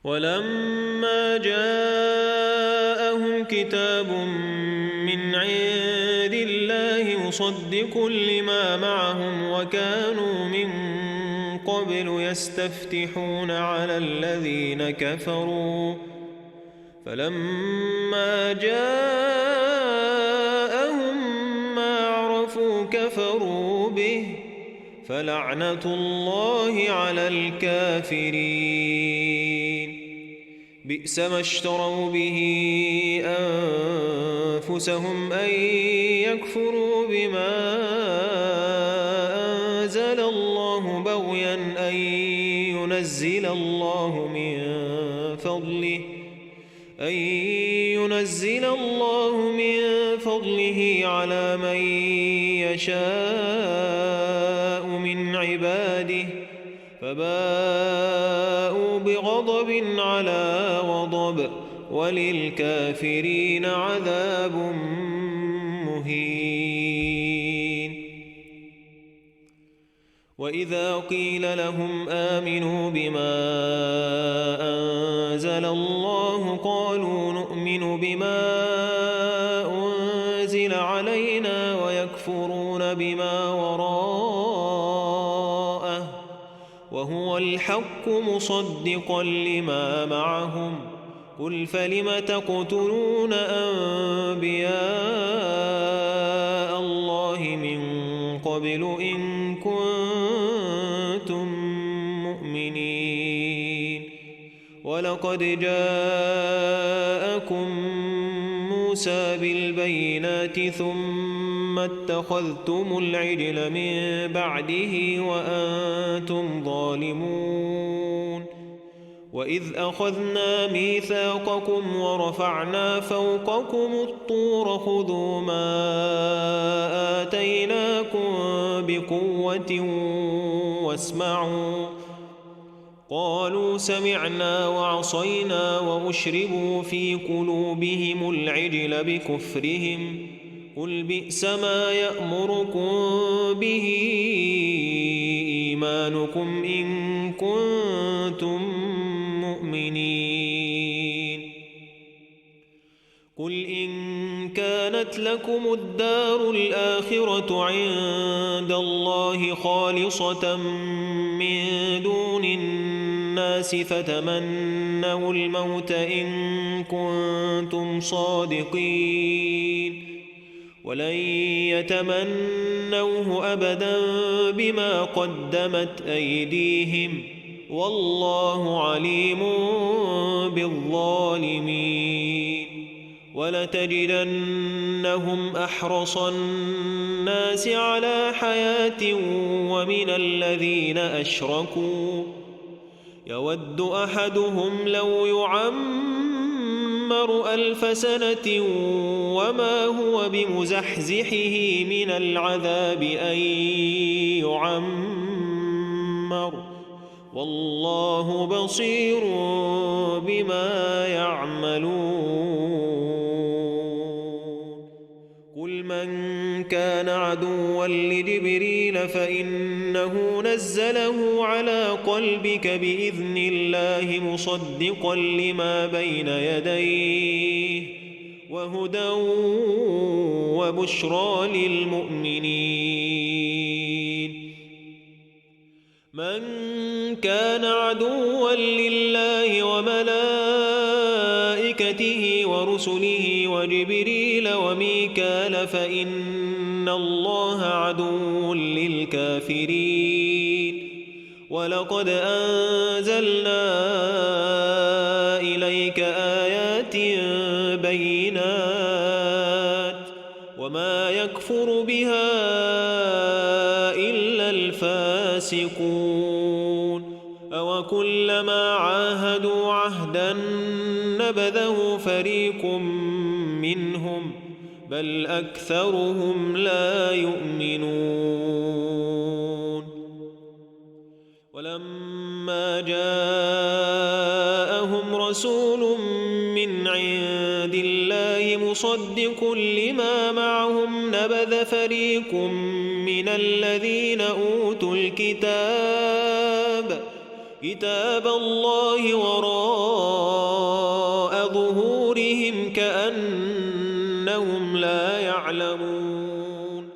ولما جاءهم كتاب من عند الله مصدق لما معهم وكانوا من قبل يستفتحون على الذين كفروا فلما جاءهم ما عرفوا كفروا به فلعنة الله على الكافرين بئس ما اشتروا به أنفسهم أن يكفروا بما أنزل الله بغيا أن ينزل الله من فضله على من يشاء من عباده فباءوا بغضب على غضب وللكافرين عذاب مهين. وإذا قيل لهم آمنوا بما أنزل الله قالوا نؤمن بما أنزل علينا ويكفرون بما وراءه وهو الحق مصدقا لما معهم قل فلم تقتلون أنبياء الله من قبل إن كنتم مؤمنين ولقد جاءكم موسى بالبينات ثم اتخذتم العجل من بعده وأنتم ظالمون وإذ أخذنا ميثاقكم ورفعنا فوقكم الطور خذوا ما آتيناكم بقوة واسمعوا قالوا سمعنا وعصينا وأشربوا في قلوبهم العجل بكفرهم قل بئس ما يأمركم به إيمانكم إن كنتم مؤمنين قل إن كانت لكم الدار الآخرة عند الله خالصة من دون الناس فتمنوا الموت إن كنتم صادقين ولن يتمنوه أبدا بما قدمت أيديهم والله عليم بالظالمين ولتجدنهم أحرص الناس على حياة ومن الذين أشركوا يود أحدهم لو يعمر 1000 سنة وما هو بمزحزحه من العذاب أن يعمر والله بصير بما يعملون قل من كان عدوا لجبريل فإنه نزله على قلبك بإذن الله مصدقا لما بين يديه وهدى وبشرى للمؤمنين من كان عدوا لله وملائكته ورسله وجبريل وميكال فإن الله عدو للكافرين ولقد أنزلنا إليك آيات بينات وما يكفر بها إلا الفاسقون أوكلما عاهدوا عهدا نبذه فريق منهم بل أكثرهم لا يؤمنون ولما جاءهم رسول من عند الله مصدق لما معهم نبذ فريق من الذين أوتوا الكتاب كتاب الله وراء ظهورهم كأنهم لا يعلمون